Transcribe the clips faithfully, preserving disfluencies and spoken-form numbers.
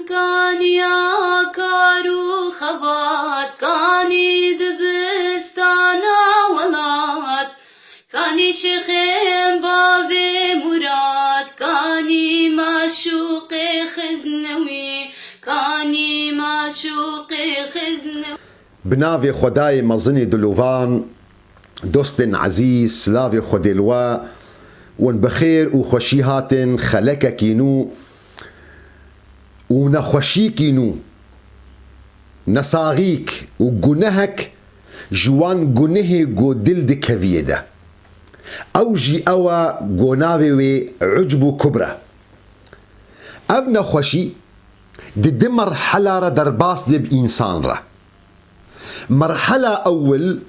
Kaniya kar û xebat, kanî dibistana welat, kanî şêxên bavê Murad, kanî maşûqê xiznewî, kanî maşûqê xiznewî. Bi navê Xwedayê mezinê dilovan, dostên ezîz, silavê Xwedê li we, hûn bi xêr û xweşî hatin xelekekî nû û nexweşîkî nû, nesaxîk û gunehek ji wan gunehê ku dil dikeviyê de. Ew jî ew e ku navê wê ucb û kubr e. Ev nexweşî di du merhela re derbas dibe bi însan re. Merhela ewil,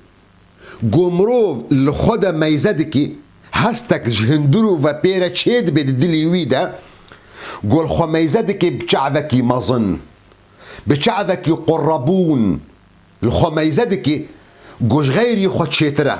ku mirov li xwe de meyze dike, hestek ji hundir û ve pê re çêdibe di dilê wî de, ku li xwe meyze dike bi çavekî mezin, bi çavekî qurrebûn, li xwe meyze dike, ku ji xeyrî xwe çêtir e.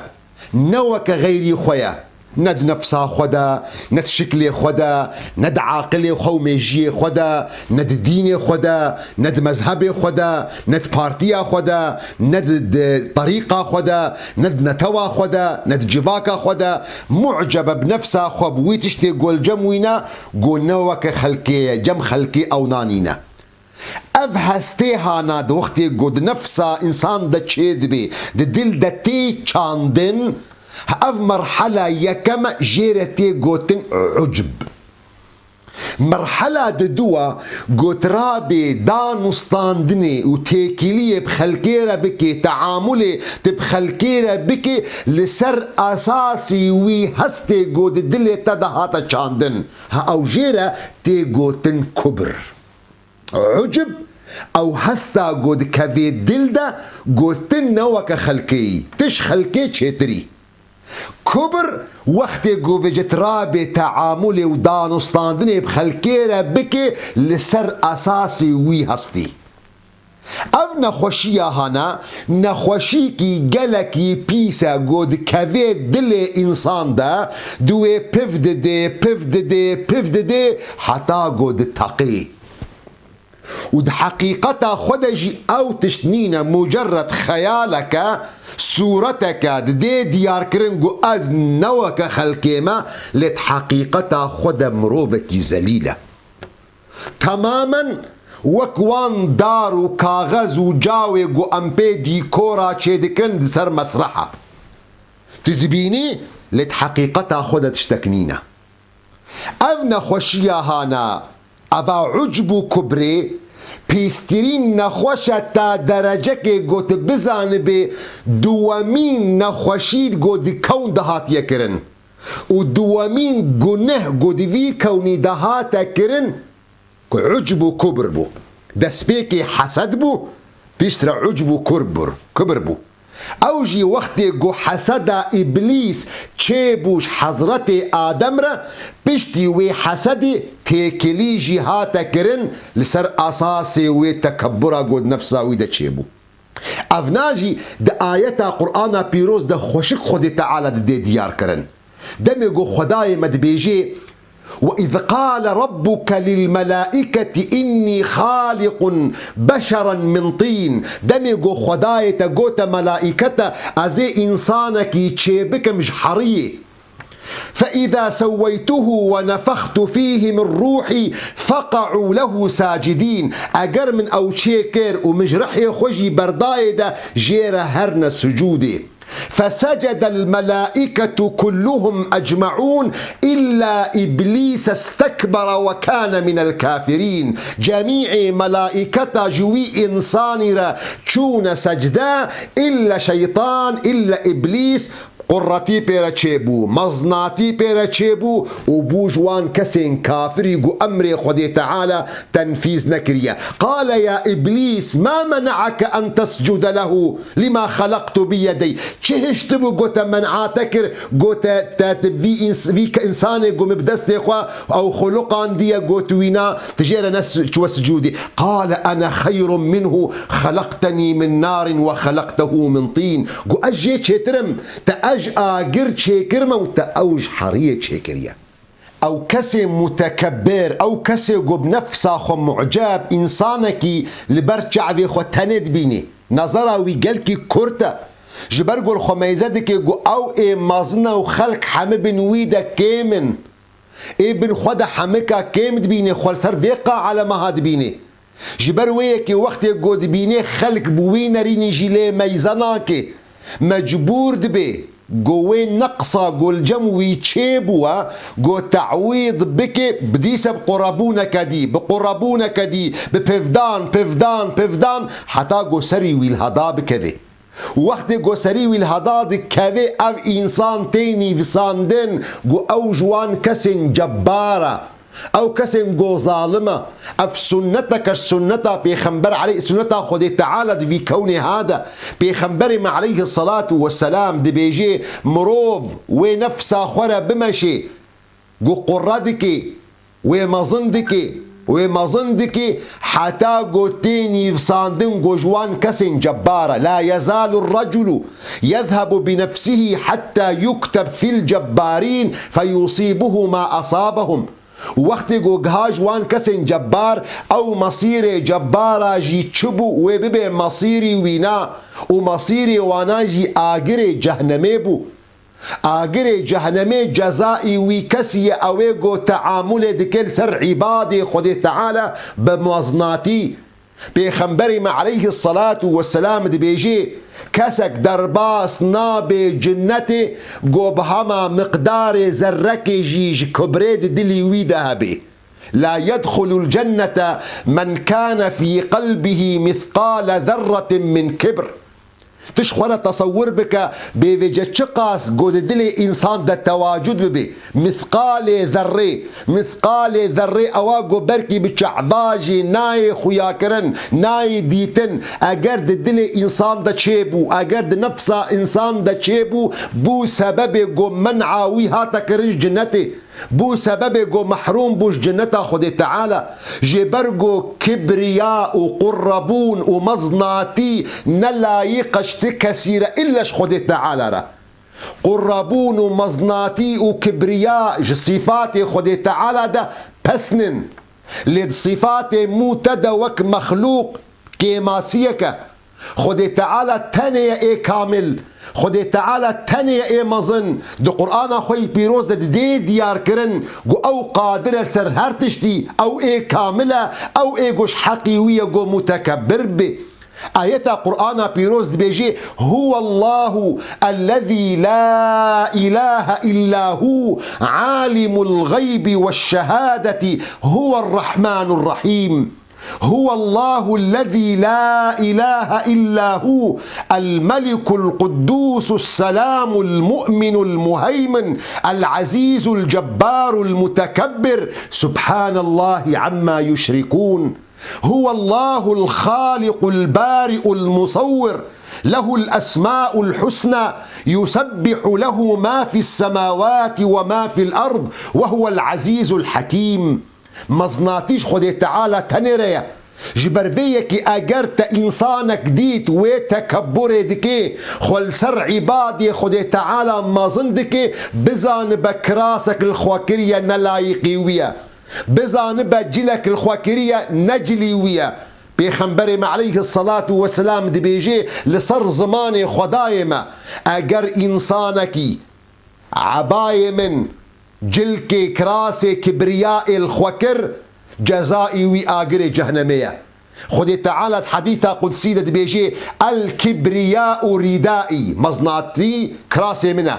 Ne weke xeyrî xwe ye. Ne di nefsa xwe de, ne di şiklê xwe de, ne di aqilê xwe û mêjiyê xwe de, ne di dînê xwe de, ne di mezhebê xwe de, ne di partiya xwe de, ne di, di terîqa xwe de, ne di netewa xwe de, ne di civaka xwe de. Mu'cebe bi nefsa xwe, bi wî tiştê ku li cem wî ne, ku ne weke xelkê ye, cem xelkê ew nanîne. Ev hestê hana di wextê ku di nefsa însan de çêdibe, di dil de tê çandin, ev merhela yekem e, jê re tê gotin ucb. Merhela diduwa, ku tu rabê dan û standinê û têkiliyê bi xelkê re bikê, teamulê tu bi xelkê re bikê, li ser esasî wî hestê ku di dilê te de hate çandin. Ha ew jê re tê gotin kubr. Ucb, ew hesta ku dikevê dil de, ku tu ne weke xelkê yî, tu ji xelkê çêtir î. Kubr, wextê ku vêjî tu rabê teamulê û danûstandinê bi xelkê re bikê, li ser esasê wî hestî. Ev nexweşiya hana, nexweşîkî gelekî pîs e, ku dikevê dilê însan de, di wê piv didê, piv didê, piv didê, heta ku diteqê. Û di heqîqeta xwe de jî ew tişt nîne, mucerred xeyaleke, sûreteke didê diyarkirin ku ez ne weke xelkê me, lê di heqîqeta xwe de mirovekî zelîl e. Temamen wek wan dar û kaxez û cawê ku em pê dîkora çêdikin di ser mesreha. Tu dibînî, lê di heqîqeta xwe de tiştek nîne. Ev nexweşiya hana, eva ucb û kubrê, pîstirîn nexweş e ta derecekê ku tu bizanibê, duwemîn nexweşî ku di kewn de hatiye kirin. Û duwemîn guneh ku di vî kewnî de hate kirin, ku ucb û kubr bû. Destpêkê hesed bû, piştre ucb û kurb bûr, kubr bû. Ew jî wextê ku heseda Îblîs çêbû ji Hezretê Adem re, piştî wê hesedê têkilî jî hate kirin, li ser esasê wê tekebbura ku di nefsa wî de çêbû. Evna jî di ayeta Qur'ana pîroz de xweşik Xwedê Teala didê diyar kirin. Demê ku Xwedayê me dibêjê, "وإذ قال ربك للملائكة إني خالق بشرا من طين." Demê ku Xwedayê te gote melaîkete, "Ez ê însanekî çêbikim ji heriyê." "فإذا سويته ونفخت فيه من روحي فقعوا له ساجدين." Eger min ew çê kir û min ji rihê xwe jî berdayê de, jê re herne sucûdê. "فسجد الملائكة كلهم أجمعون إلا إبليس استكبر وكان من الكافرين." Cemîê melaîketa ji wî însanî re çûne secde, îlle şeytan, îlle Îblîs, quretî pê re çêbû, mezinatî pê re çêbû û bû ji wan kesên kafirî ku emrê Xwedê Teala tenfîz nekiriye. "قال يا إبليس ما منعك أن تسجد له لما خلقت بيدي." Çi hiştibû ku te men'a te kir, ku te, te, te vî îns-, vî ke-, însanê ku min bi destê xwe ew xuluqandiye, ku tu wîna, tu jê re ne su-, çiwe sucûdê. "قال أنا خير منه خلقتني من نار وخلقته من طين." Ku ez jê çêtir im, te ez ji agir çêkirime û te ew ji heriyê çêkiriye. Ew kesê mutekebbir, ew kesê ku bi nefsa xwe muceb, însanekî li ber çavê xwe tenê dibînê. Nezera wî gelkî kurt e. Ji ber ku li xwe meyze dike ku ew ê mezin e û xelk hemî bin wî de kêm in. Ê bin xwe de hemika kêm dibînê, xwe li ser vê qaa alema ha dibînê. Ji ber wê yekê wextê ku dibînê xelk bi wî nerînî jî lê meyze nake, mecbûr dibe ku wê neqsa ku li cem wî çêbûye, ku te'wîd bike, bi dîse bi qurebûneke dî, bi qurebûneke dî, bi pivdan, pivdan, pivdan, heta ku serî wî li heda bikeve. Û wextê ku serî wî li heda dikeve, ev însan tê nivîsandin ku ew ji wan kesên cebbar e, ew kesên ku zalim e. Ev sunneteke ji sunneta Pêxember aleyh-, sunneta Xwedê Teala di vî kewnê ha de. Pêxemberê me aleyhisselatu vesselam dibêje, mirov wê nefsa xwe re bimeşê, ku qurre dike, wê mezin dike, wê mezin dike, heta ku tê nivîsandin ku ji wan kesên cebbar e. La yezalu rreculu yezhebu bi nefsihi hatta yukteb fil cebbarîn feyusibuhu ma asabahum. Wextê ku giha ji wan kesên cebbar, ew mesîrê cebbara jî çi bû, wê bibe mesîrî wîna û mesîrê wana jî agirê cehnemê bû. Agirê cehnemê cezaî wî kesî ye, ew ê ku teamulê dike li ser îbadê Xwedê Teala bi mezinatî. Pêxemberê me aleyhisselatu vesselam dibêje, kesek derbas nabe cinnetê ku bi hema miqdarê zerrekê jî ji kibrê di dilî wî de hebe. La yedxulul cennete men kâne fî qelbihî mithqale zerretin min kibr. Tu ji xwe re tesewwur bike, bêvêce çiqas ku di dilê însan de tewacud bibe, mithqalê zerrê, mithqalê zerrê ewa ku belkî bi çava jî nayê xuyakirin, nayê dîtin, eger di dilê însan de çêbû, eger di nefsa însan de çêbû, bû sebebê ku men'a wî hate kirin ji cinnetê. Bû sebebê ku mehrûm bû ji cinneta Xwedê Teala. Ji ber ku kibriya û qurrebûn û mezinatî ne layîq e ji ti kesî re îlle ji Xwedê Teala re. Qurrebûn û mezinatî û kibriya ji sîfatê Xwedê Teala de pesn in. Lê di sîfatê mû te de wek mexlûq kêmasiyek e. Xwedê Teala tenê ye ê kamil. Xwedê Teala tenê ye ê mezin. Di Qur'ana xwe yî pîroz de didê diyar kirin ku ew qadir e li ser her tiştî, ew ê kamil e, ew ê ku ji heqî wî ye ku mutekebbir be. Ayeta Qur'ana pîroz dibêje, Huwallahu ellezî la ilahe illa hu, alimul gaybi veş şehadeti, huwer rahmanur rahîm. هو الله الذي لا إله إلا هو، الملك القدوس السلام المؤمن المهيمن العزيز الجبار المتكبر، سبحان الله عما يشركون. هو الله الخالق البارئ المصور، له الأسماء الحسنى، يسبح له ما في السماوات وما في الأرض، وهو العزيز الحكيم. Mezinatî ji Xwedê Teala tenê re ye. Ji ber vê yekê eger te însanek dît wê tekebburê dike, xwe li ser îbadê Xwedê Teala mezin dike, bizanibe kirasek li xwe kiriye ne layîqî wî ye. Bizanibe cilek li xwe kiriye ne cilî wî ye. Pêxemberê me aleyhisselatu vesselam dibêje, li ser zimanê Xwedayê me, eger însanekî ebayê min, cilkê kirasê kibriyayê li xwe kir, cezayî wî agirê cehnemê ye. Xwedê Teala di hedîsa qudsî de dibêje, El kibriyau ridai, mezinatî kirasê min e.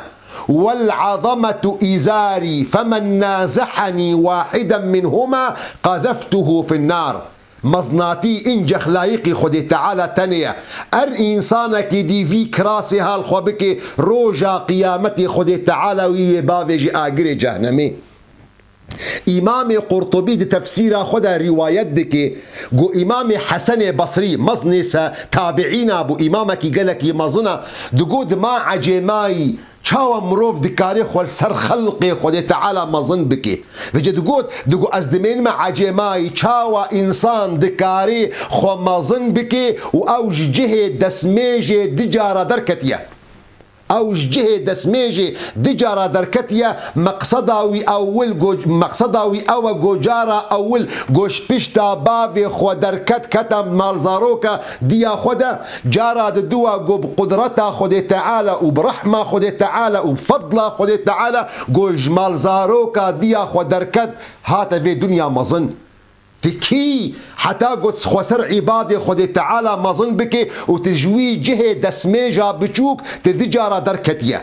Wel azametu izari, femen nazehanî wahiden minhuma qazeftuhu fin nar. Mezinatî încex layîqî Xwedê Teala tenê ye. Er însanekî dî vî kirasê ha li xwe bike, roja qiyametê Xwedê Teala wî wê bavêje agirê cehnemê. Îmamê Qurtubî di tefsîra xwe de rîwayet dike, ku Îmamê Hesenê Basrî, mezinê se tabiîna bû, îmamekî gelekî mezin e, digot, ma ecêmayî, çawa mirov dikarê xwe li ser xelqê Xwedê Teala mezin bike? Vêce digot, digot, ez dimênime ecêmayî, çawa însan dikarê xwe mezin bike û ew ji cihê destmêjê du cara derketiye. Ew ji cihê destmêjê du cara derketiye, meqseda wî ewil go-, meqseda wî ew e, go cara ewil go ji pişta bavê xwe derket, kete malzaroka diya xwe de, cara diduwa go bi qudreta Xwedê Teala û bi rehma Xwedê Teala û bi fedla Xwedê Teala go ji malzaroka diya xwe derket, hate vê dinya mezin. Tu kî heta got xwe ser îbadê Xwedê Teala mezin bike û tu ji wî cihê destmêja biçûk tu du cara derketiye.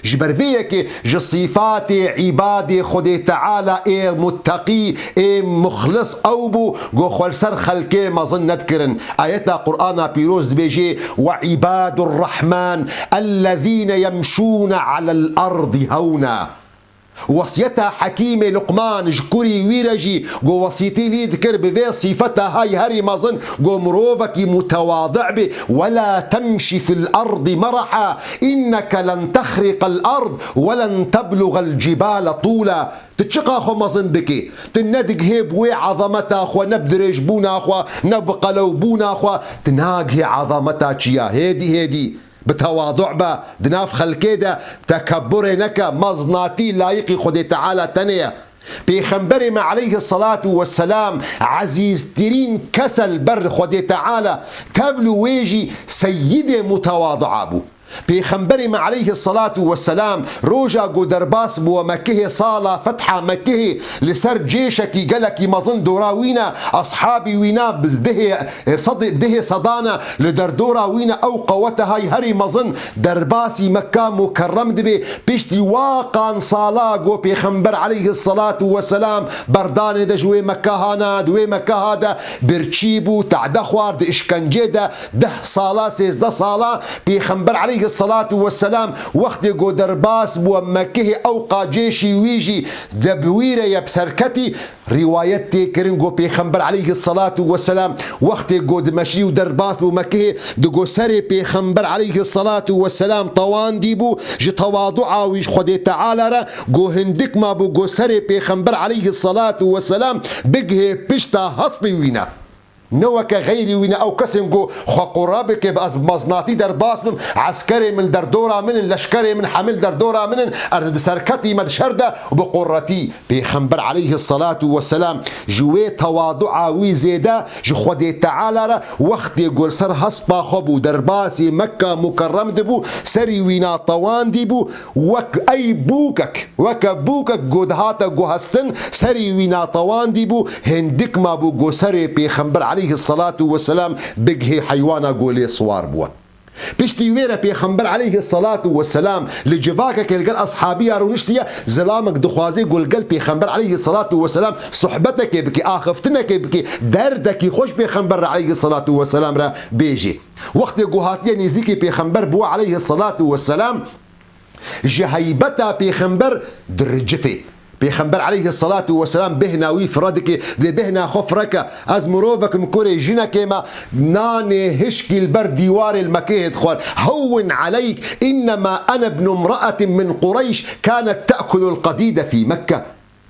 Ji ber vê yekê ji sîfatê îbadê Xwedê Teala ê mutteqî, ê muxlis ew bû, go xwe li ser xelkê mezin nedikirin. Ayeta Qur'ana Pîroz dibêjê, "Ve îbadur Rahman ellezîne yemşûne alel erdî hewna." Wesiyeta Hekîmê Luqman ji kurî wî re jî go wesîtî lî dikir bi vê sîfeta hay herî mezin, go mirovekî mutewadi bî, "Wela temşî fil erdî meraha, inneke len texriqel erd, we len tebluxel cibale tûla." Tu çiqa xwe mezin bikî, tu ne digihê bi wê ezameta xwe, ne bi dirêjbûna xwe, ne bi qelewbûna xwe, tu nagihê ezameta çiya. Hêdî hêdî. Bi tewadu be, di nav xelkê de tekebburê neke, mezinatî layiqî Xwedê Teala tenê ye. Pêxemberê me aleyhisselatu vesselam ezîztirîn kes e li ber Xwedê Teala, tevlû wê jî seyidê mutewadi'a bû. Pêxemberê me aleyhisselatu vesselam roja ku derbas bû Mekkehê, sala fetha Mekkehê, li ser cêşekî gelekî mezin dora wî ne, ashabî wî ne bi dehê, sedê, dehê sedane li derdora wî ne ew qewete hay herî mezin derbasî Mekka Mukerrem dibe. Piştî wa qan sala go Pêxember aleyhisselatu vesselam berdanê de ji wê Mekka hana, di wê Mekka ha de birçî bû, tade xwar, di işkencê de deh sala, sêzdeh sala Pêxember aleyhisselatu vesselam wextê go derbas bû Mekkehê ew qacêşî wî jî de bi wî re ye bi serketî. Rîwayet tê kirin ku Pêxember aleyhisselatu vesselam wextê ku dimeşî û derbas bû Mekkehê, digo serê Pêxember aleyhisselatu vesselam tewandî bû, ji tewadua wî ji Xwedê Teala re ku hindik mabû ku serê Pêxember aleyhisselatu vesselam bigihê pişta hespê wî ne. Ne weke xeyrî wî ne ew kesên ku xwe qura bike, bi ez bi mezinatî derbas bim, eskerê min li derdora min in, leşkerê min hemî li derdora min in, ez bi serketî me di şer de û bi quretî. Pêxember aleyhisselatu vesselam ji wê tewadua wî zêde ji Xwedê Teala re wextê ku li ser hespa xwe bû derbasî Mekka Mukerrem dibû, serî wî na tewandî bû, wek ey bûkek, weke bûkek ku dihate guhestin, serî wî na tewandî bû, hindik mabû ku serê Pêxember aleyhisselatu vesselam bigihê heywana ku lê siwar bûwe. Piştî wê re Pêxember aleyhisselatu vesselam li civakekê li gel ashabiya rûniştiye, zilamek dixwaze ku li gel Pêxember aleyhisselatu vesselam sohbetekê bike, axiftinekê bike, derdekî xwe ji Pêxember re aleyhisselatu vesselam re bêje. Wextê ku hatiye nêzîkî Pêxember bû aleyhisselatu vesselam, ji heybeta Pêxember diricifê. Pêxember aleyhisselatu vesselam bêhna wî fire dike, dê bêhna xwe fire ke, ez mirovek im kurê jinekê me nanê hişkî li ber dîwarê li Mekehê dixwar. Hewwin aleyk, innema ene ibnu imra'atin min Qureyş kanet te'kulul qadîde fî Mekke.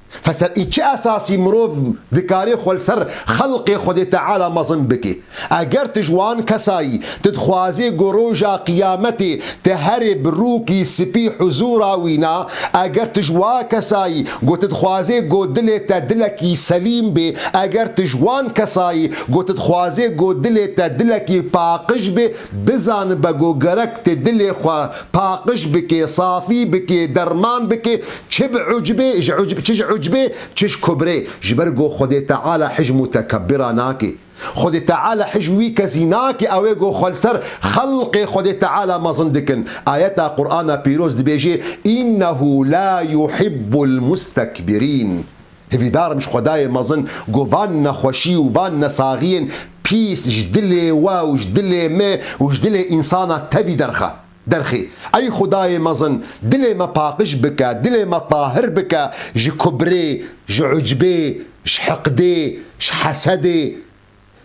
Feser î çi esasî mirov dikarê xwe li ser xelqê Xwedê Teala mezin bike? Eger tu ji wan kesayî tu dixwazê ku roja qiyametê tu herê bi rûkî spî huzûra wî na, eger tu ji wa kesayî ku tu dixwazê ku dilê te dilekî selîm bê, eger tu ji wan kesayî ku tu dixwazê ku dilê te dilekî paqij bê, bizanibe ku gerek tu dilê xwe paqij bike, safî bike, derman bike, çi bi ucbê, ji ucb-, çi ji ucbê, çi ji kubrê. Ji ber ku Xwedê Teala hij mutekebbira nake. Xwedê Teala hij wî kesî nake, ew ê ku xwe li ser xelqê Xwedê Teala mezin dikin. Ayeta Qur'ana Pîroz dibêje, "Innehu la yuhibbul mustekbirîn." Hêvîdar im ji Xwedayê mezin ku van nexweşî û van nesaxiyên pîs ji dilê we û ji dilê me û ji dilê însana tevî derxe. Derxê. Ey Xwedayê mezin, dilê me paqij bike, dilê me tahir bike ji kubrê, ji ucbê, ji hiqdê, ji hesedê,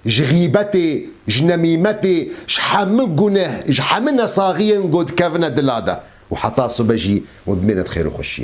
ji xîbetê, ji nemîmetê, ji hemû guneh, ji hemû nesaxiyên ku dikevine dila de û heta sibe jî hûn bimînin di xêr û xweşiyê.